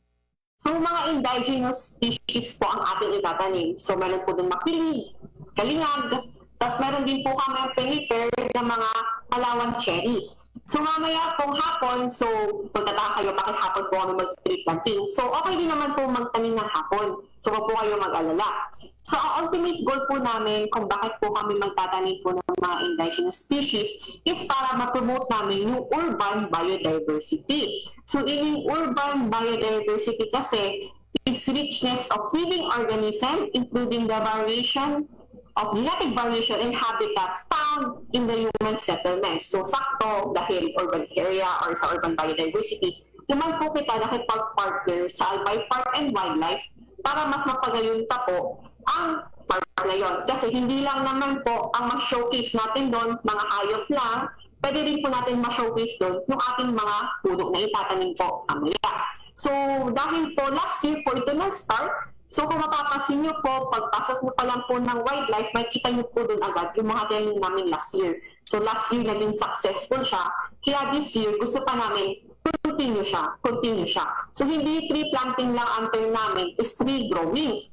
So, mga indigenous species po ang ating itatanim. So, meron po dun makilig, kalingag, tapos meron din po kami ang prepare na mga Palawan cherry. So, mamaya pong hapon, so, punta tayo kayo, bakit hapon po kami mag-tree planting. So, okay din naman po magtanim ng hapon. So, wag po kayo mag-alala. So, ang ultimate goal po namin kung bakit po kami magtatanim po ng mga indigenous species is para ma-promote namin yung urban biodiversity. So, in urban biodiversity kasi is richness of living organism, including the variation of genetic variation and habitat found in the human settlement. So, sakto dahil urban area or sa urban biodiversity, duman po kita nakipag-partner sa Albay Park and Wildlife para mas mapagayon pa po ang park na yon. Kasi hindi lang naman po ang ma-showcase natin doon, mga hayop lang, pwede rin po natin ma-showcase doon yung ating mga puno na itatanim po mamaya. So, dahil po last year po ito nag-start, so kung mapapansin nyo po, pagpasok nyo pa lang po ng wildlife, makikita nyo po doon agad yung mga tanim namin last year. So, last year naging successful siya. Kaya this year, gusto pa namin continue siya, continue siya. So, hindi tree planting lang ang term namin, is tree growing.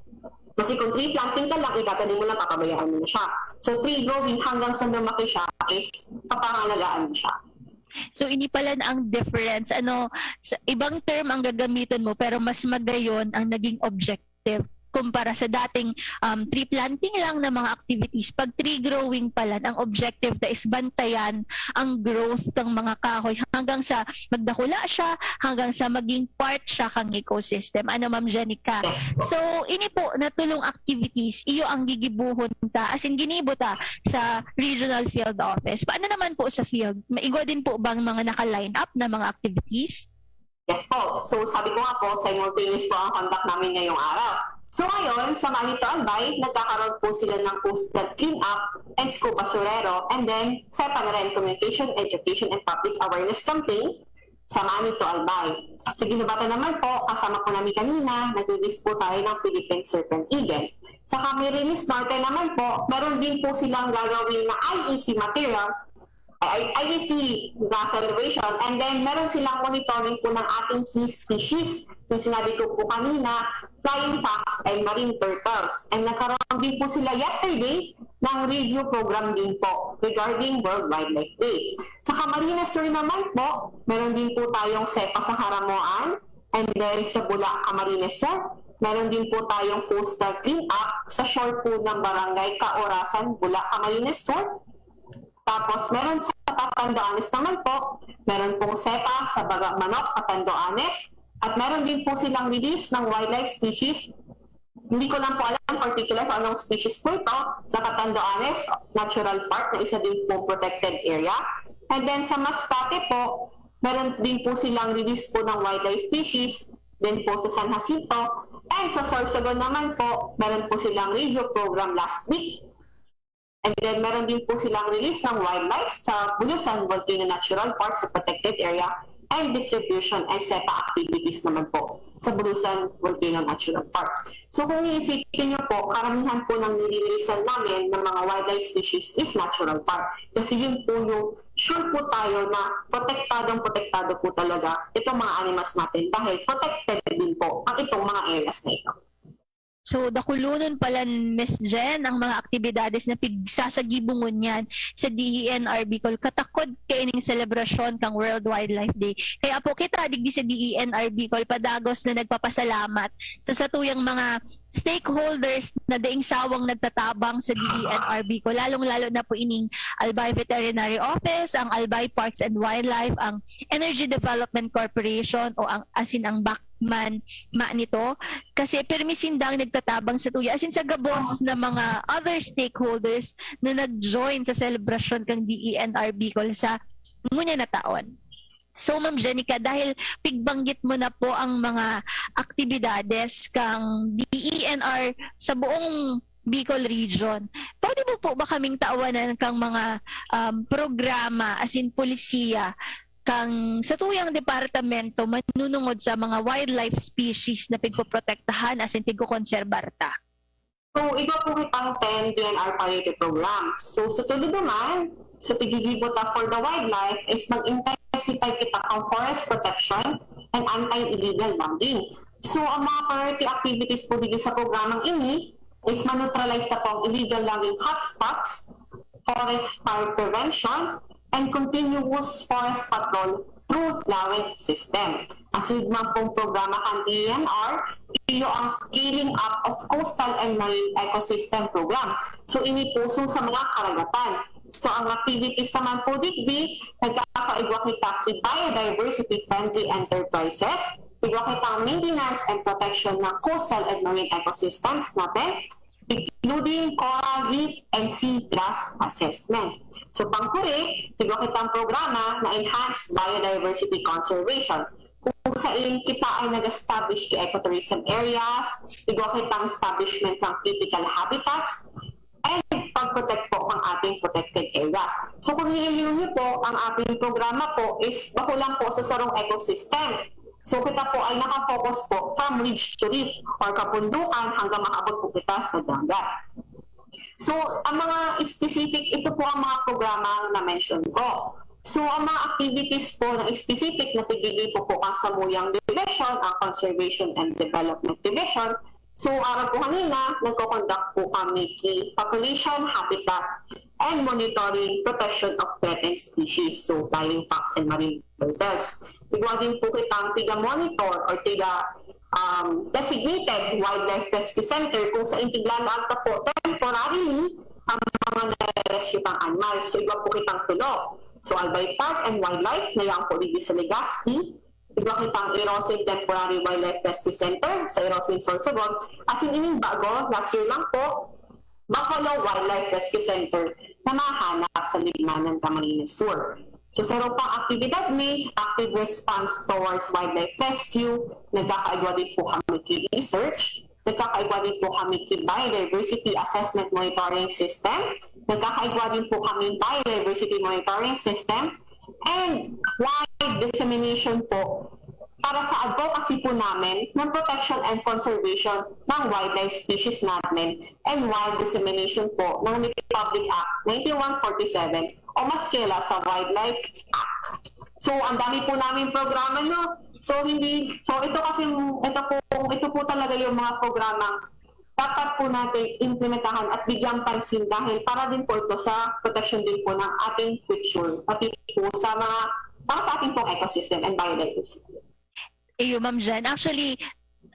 Kasi kung tree planting ka lang, itatanim mo lang, papabayaan mo na siya. So, tree growing hanggang sa lumaki siya is papangalagaan mo siya. So, ini pala na ang difference. Ano, sa, ibang term ang gagamiton mo, pero mas magayon ang naging objective kumpara sa dating um, tree planting lang na mga activities. Pag tree growing pala, ang objective na is bantayan ang growth ng mga kahoy hanggang sa magdakula siya, hanggang sa maging part siya kang ecosystem. Ano, Ma'am Jenica? So, ini po na tulong activities, iyo ang gigibuhon ta, as in, ginibo ta sa regional field office. Paano naman po sa field? May igwa din po bang mga naka-line up na mga activities? Yes po. So, sabi ko nga po, simultaneous po ang conduct namin ngayong araw. So, ngayon, sa Manito Albay, nagkakaroon po sila ng coastal cleanup and scoop basurero, and then, SEPA na rin, Communication, Education, and Public Awareness Campaign sa Manito Albay. Sa Guinobatan naman po, kasama po namin kanina, nag-release po tayo ng Philippine Serpent Eagle. Sa Camarines Norte naman po, meron din po silang gagawin na I E C materials, I E C na celebration, and then meron silang monitoring po ng ating key species. Yung sinabi ko po kanina, flying fox and marine turtles. And nagkaroon din po sila yesterday ng review program din po regarding World Wildlife Day. Sa Camarines Sur naman po, meron din po tayong SEPA sa Caramoan, and then sa Bula, Camarines Sur, Meron din po tayong coastal cleanup sa shore po ng Barangay Kaorasan, Bula, Camarines Sur. Tapos meron sa Catanduanes naman po, meron pong SEPA sa Baga Manok, Catanduanes. At meron din po silang release ng wildlife species. Hindi ko lang po alam particular kung anong species po ito. Sa Catanduanes Natural Park na isa din po protected area. And then sa Masbate po, meron din po silang release po ng wildlife species. Then po sa San Jacinto. And sa Sorsogon naman po, meron po silang radio program last week. And then meron din po silang release ng wildlife sa Bulusan Volcano Natural Park sa protected area and distribution and SEPA activities naman po sa Bulusan Volcano Natural Park. So kung iisipin niyo po, karamihan po ng nililinisan namin ng mga wildlife species is natural park. Kasi yun po yung sure po tayo na protektadong protektado po talaga itong mga animals natin dahil protected din po ang itong mga areas na ito. So, dakulonon pala, Miss Jen, ang mga aktibidades na pigsasagibungon niyan sa D E N R Bicol katakod kaining selebrasyon kang World Wildlife Day. Kaya po kita, digdi sa D E N R Bicol, padagos na nagpapasalamat sa satuyang mga stakeholders na daing sawang nagtatabang sa D E N R Bicol, lalong-lalo na po ining Albay Veterinary Office, ang Albay Parks and Wildlife, ang Energy Development Corporation o ang asin ang BACMAN ma nito. Kasi pirmi sindang nagtatabang sa tuya. Asin sa gabos na mga other stakeholders na nag-join sa selebrasyon kang D E N R Bicol sa ngunyan na taon. So, Ma'am Jenica, dahil pigbanggit mo na po ang mga aktibidades kang D E N R sa buong Bicol Region, pwede mo po ba kaming tawanan kang mga um, programa, asin polisiya, kang satuyang departamento manunungod sa mga wildlife species na pigpoprotektahan asin pigkokonserbar ta? So, igwa po kitang ten D N R priority program. So, sa tulod naman, sa tigigibo ta for the wildlife is mag-intensify kita kang forest protection and anti-illegal logging. So, ang mga priority activities po dito sa programang ini is ma-neutralize na po ang illegal logging hotspots, forest fire prevention, and continuous forest patrol through LAWED system. Ang sunod man pong programa kan D E N R, iyo ang Scaling Up of Coastal and Marine Ecosystem Program. So, ini puso sa mga karagatan. So, ang activities naman po digdi, nagkakaigwa kita ki biodiversity-friendly enterprises, igwa kitang maintenance and protection ng coastal and marine ecosystems natin, including coral reef and seagrass assessment. So, pangkuri, igwa kitang programa na Enhanced Biodiversity Conservation, kung sain kita ay nag-establish ki ecotourism areas, igwa kitang establishment ng critical habitats, and pag-protect po ng ating protected areas. So kung nililihon niyo po, ang ating programa po is bako lang po sa sarong ecosystem. So kita po ay nakafocus po from ridge to reef or kabundukan hanggang makaabot po kita sa dagat. So, ang mga specific, ito po ang mga programang na-mention ko. So, ang mga activities po na specific na tigigibo po kan samuyang division, ang Conservation and Development Division. So, araw po kanina, nagko-conduct po kami ki Population, Habitat, and Monitoring Protection of Threatened Species. So, Flying Fox and Marine Turtles. Igwa din po kitang tiga-monitor or tiga um, designated wildlife rescue center kung sa Intiglan Alta po temporarily ang mga na-rescue pang animals. So, igwa po kitang tulo. So, Albay Park and Wildlife na yan po dito sa Legazpi. Igwa kitang Irosin Temporary Wildlife Rescue Center sa Irosin, Sorsogon. Asin ining bago, last year lang po, Buffalo Wildlife Rescue Center na mahanap sa Libmanan, Camarines Sur. So, sa sarong pang aktibidad mi, active response towards wildlife rescue, nagkakaigwa din po kami ki research, nagkakaigwa din po kami ki biodiversity assessment monitoring system, nagkakaigwa din po kami biodiversity monitoring system, and wide dissemination po para sa advocacy po namin ng protection and conservation ng wildlife species natin and wide dissemination po ng Republic Act nineteen one forty-seven o mas kilala sa Wildlife Act. So, ang dami po namin programa, no? So, hindi, so ito kasi, ito po, ito po talaga yung mga programang dapat po natin implementahan at bigyan pansin dahil para din po ito sa protection din po ng ating future, pati po sa mga, para sa ating pong ecosystem and biodiversity. Iyo, Ma'am Jen. Actually,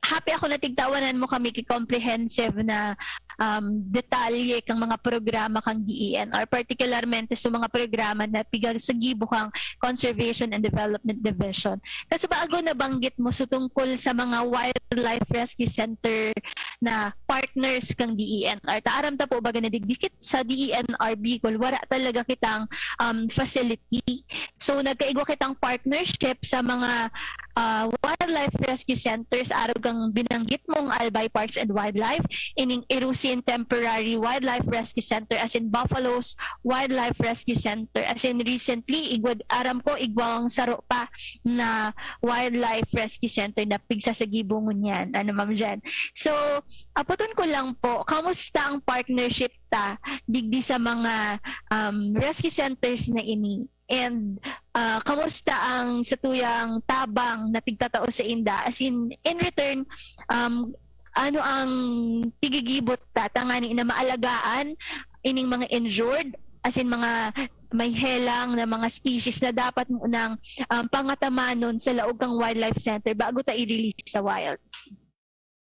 happy ako na tigtawanan mo kami ki comprehensive na um, detalye kang mga programa kang D E N R, particularmente sa mga programa na pigasagibo kang Conservation and Development Division. Kasi bago nabanggit mo so tungkol sa mga wildlife rescue center na partners kang D E N R. Taaram ta po baga na digdikit sa D E N R Bicol, wala talaga kitang um, facility. So nagkaigwa kitang partnership sa mga uh, wildlife rescue centers, arog kang binanggit mong Albay Parks and Wildlife, ining Irusin Temporary Wildlife Rescue Center, as in Buffaloes Wildlife Rescue Center, as in recently, igwad, aram ko, igwang saro pa na wildlife rescue center na pigsasagibo ngunyan. Ano, Ma'am Jen? So, aputon ko lang po, kamusta ang partnership ta digdi sa mga um, rescue centers na ini? And uh, kamusta ang satuyang tabang na tigtatao sa inda? As in, in return, um, ano ang tigigibot ta tangani na maalagaan ining mga injured? As in, mga may helang na mga species na dapat mo nang um, pangatamanon sa laog kang wildlife center bago ta i-release sa wild.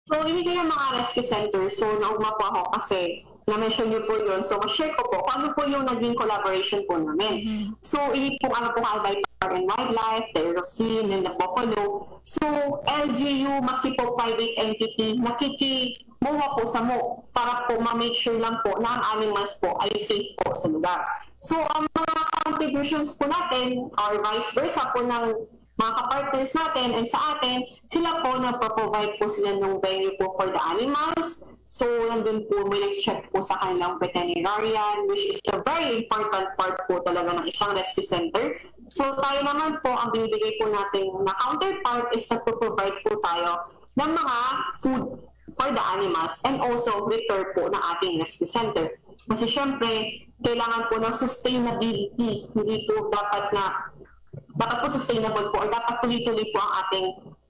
So, ini kaya mga rescue center, so naugma po ako kasi na-mention niyo po yun. So, share ko po kung ano po yung naging collaboration po namin. Mm-hmm. So, ini pong ano po, Albay Park and Wildlife, the Erosin, and the Buffalo. So, L G U, maski po private entity, nakikimuha po sa mo para po ma-make sure lang po na ang animals po ay safe po sa lugar. So, ang mga contributions po natin, or vice versa po ng mga kapartners natin and sa atin, sila po nagpo-provide po sila ng venue po for the animals. So, nandun po, may nag-check po sa kanilang veterinarian, which is a very important part po talaga ng isang rescue center. So, tayo naman po, ang binibigay po natin na counterpart is nagpo-provide po tayo ng mga food for the animals and also repair po ng ating rescue center. Kasi syempre, kailangan po ng sustainability. Hindi po dapat na dapat po sustainable po or dapat tuloy-tuloy po ang ating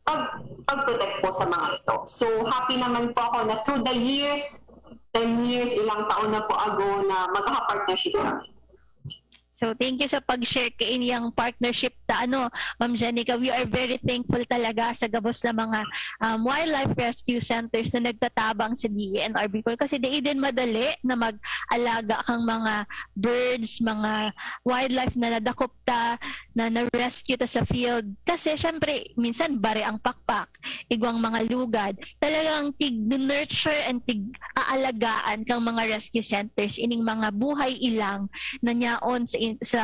pag pag-protect po sa mga ito. So, happy naman po ako na through the years, ten years, ilang taon na po ago na magkaka-partnership kami. So, thank you sa pag-share kainiyang partnership ta. Ano, Ma'am Jenica, we are very thankful talaga sa gabos na mga um, wildlife rescue centers na nagtatabang sa D E N R Bicol kasi di din madali na mag-alaga kang mga birds, mga wildlife na nadakop ta, na na-rescue ta sa field. Kasi syempre, minsan bare ang pakpak, igwang mga lugad. Talagang tig-nurture and tig-aalagaan kang mga rescue centers ining mga buhay ilang na nyaon sa, in- sa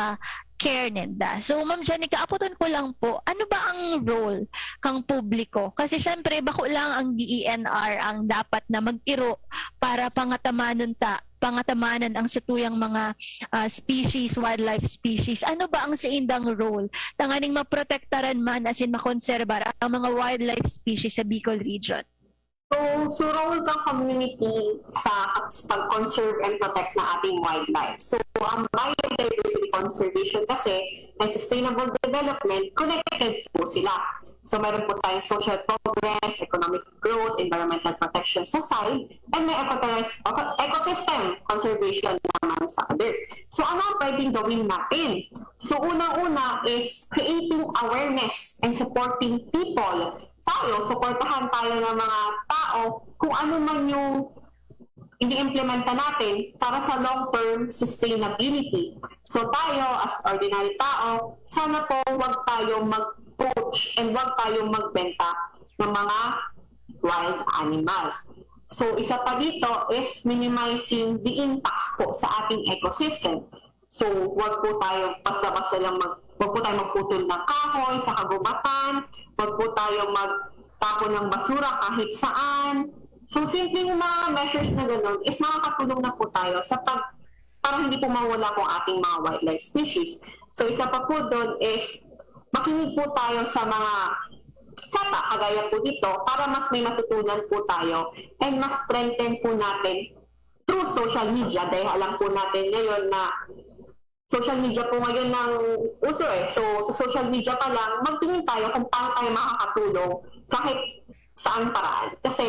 care ninda. So, Ma'am Jenica, aputon ko lang po, ano ba ang role kang publiko? Kasi syempre, bako lang ang D E N R ang dapat na mag-iro para pangatamanon ta, pangatamanan ang satuyang mga ah, species, wildlife species. Ano ba ang saindang role tanganing maprotektaran man asin makonserbar ang mga wildlife species sa Bicol Region? So, so role kang community sa pag-conserve and protect ng ating wildlife. So, ang biodiversity conservation kasi and sustainable development, connected po sila. So, meron po tayong social progress, economic growth, environmental protection sa side, and may ecotourist, eco- ecosystem conservation naman sa other. So, ano ang pwedeng gawin natin? So, unang-una is creating awareness and supporting people. Tayo, suportahan tayo ng mga tao kung ano man yung iniimplementa natin para sa long-term sustainability. So tayo, as ordinary tao, sana po wag tayo mag-poach and wag tayo magbenta ng mga wild animals. So isa pa dito is minimizing the impacts po sa ating ecosystem. So wag po tayo basta-basta lang mag wag po tayo magputol ng kahoy sa kagubatan, wag po tayo magtapon ng basura kahit saan. So simpleng mga measures na ganun is makakatulong na po tayo sa pag para hindi po mawala po ang ating mga wildlife species. So isa pa po doon is makinig po tayo sa mga sapa kagaya po dito para mas may matutunan po tayo and mas strengthen po natin through social media dahil alam po natin ngayon na social media po ngayon ng uso eh. So sa social media pa lang, magtingin tayo kung paano tayo makakatulong kahit saan paraan. Kasi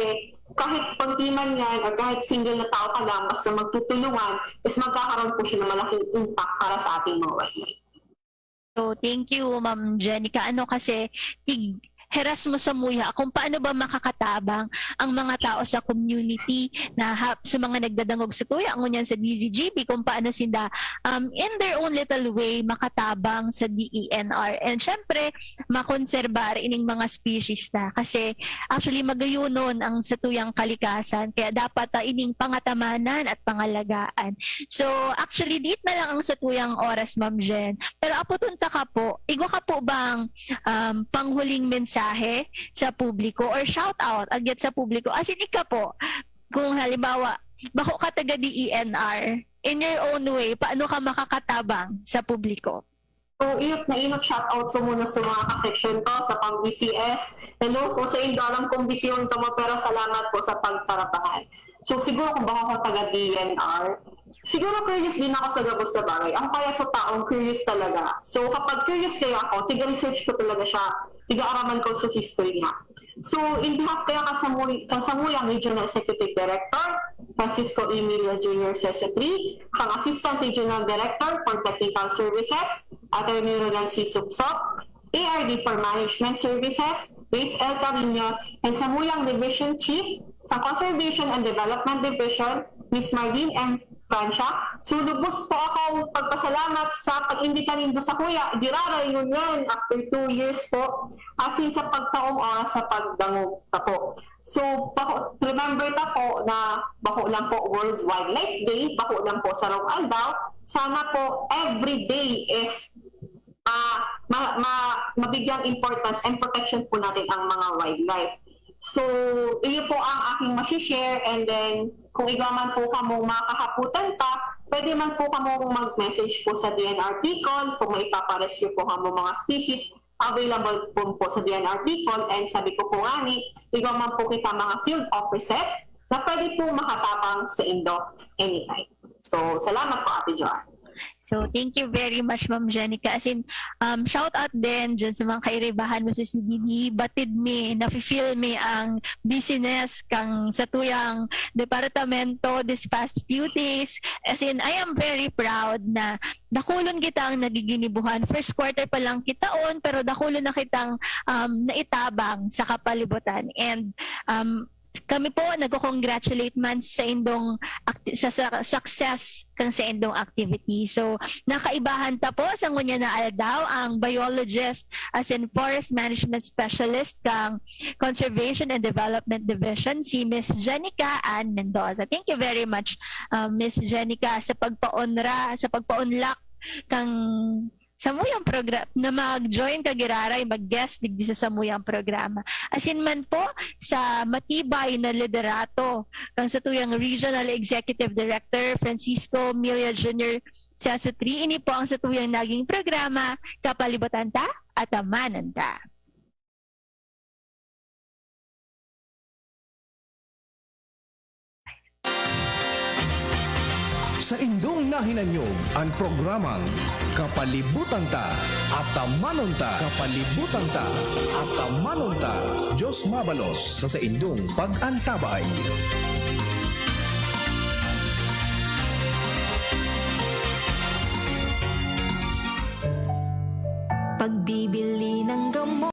kahit konti man yan or kahit single na tao ka lang, basta magtutulungan, is magkakaroon po siya ng malaking impact para sa ating mga wildlife. So, thank you, Ma'am Jenica. Ano kasi, tig heras mo samuya kung paano ba makakatabang ang mga tao sa community na ha-, sa mga nagdadangog sa tuya, ngunyan sa D Z G B, kung paano sinda, um, in their own little way, makatabang sa D E N R. And syempre, makonserbar ining mga species na. Kasi, actually, magayunon ang satuyang kalikasan. Kaya dapat, ah, ining pangatamanan at pangalagaan. So, actually, diit na lang ang satuyang oras, Ma'am Jen. Pero aputon ta ka po, igwa ka po bang, um, panghuling mensahe sa publiko or shout out agad sa publiko? As in, ika po, kung halimbawa, bako ka taga D E N R, in your own way, paano ka makakatabang sa publiko? So, inot na inot, shout out ko muna sa mga ka-section ko, sa pang B C S. Hello po sa inyo, alam kong busy yung kamo, pero salamat po sa pagtarabahan. So, siguro kung bako ako taga D E N R, siguro curious din ako sa gabos na bagay. Ako kaya sa taong curious talaga. So, kapag curious kaya ako, tiga-research ko talaga siya, tiga-araman ko sa history niya. So, in behalf kaya ka Samuy-, kang Samuyang Regional Executive Director, Francisco Emilio Junior Seso three, kang Assistant Regional Director for Technical Services, Attorney Ronald C. Suksok, A R D for Management Services, Grace L. Carino, and Samuyang Division Chief, kang Conservation and Development Division, Miss Marlene M. Francia. So, lubos po akong pagpasalamat sa pag-imbita nindo sa kuya. Giraray ngunyan, after two years po, as in sa pagtaong oras sa pagdangog ta po. So, bako, remember ta po na bako lang po World Wildlife Day, bako lang po sarong aldaw. Sana po every day is, ah, ma-, ma-, mabigyang importance and protection po natin ang mga wildlife. So, iyo po ang aking masishare, and then kung igwa man po kamong mga kahaputan pa, pwede man po kamong mag-message po sa D N R Bicol kung may ipaparescue po kamo mga species. Available po, po sa D N R Bicol, and sabi ko po nga ni, igwa man po kita mga field offices na pwede po makatabang sa indo anytime. So, salamat po, Ate Joanne. So, thank you very much, Ma'am Jenica. As in, um, shout out din dyan sa mga kairibahan mo sa C D D. Batid mi, nafe-feel mi ang busyness kang satuyang departamento this past few days. As in, I am very proud na dakulon kita ang nagiginibuhan. First quarter pa lang kita on, pero dakulon na kitang, um, naitabang sa kapalibutan. And, um, kami po nagko-congratulate man sa indong akti-, sa, sa success kang sa indong activity. So, nakaibahan ta po sa ngunyan na aldaw ang biologist, as in forest management specialist kang Conservation and Development Division, si Miss Jenica Ann Mendoza. Thank you very much, uh, Miss Jenica, sa pagpaonra, sa pagpaunlak kang samuyang program na mag-join ka giraray, mag-guest digdi sa samuyang programa. Asin man po sa matibay na liderato kang satuyang Regional Executive Director Francisco Milla Junior Seso three, ini po ang satuyang naging programa, Kapalibutan Ta, Atamanan Ta. Sa indong nahinanyog an programang Kapalibutan Ta, Atamanon Ta. Kapalibutan Ta, Atamanon Ta. Diyos mabalos sa saindong pag-antabay. Pagbibili ng gamot.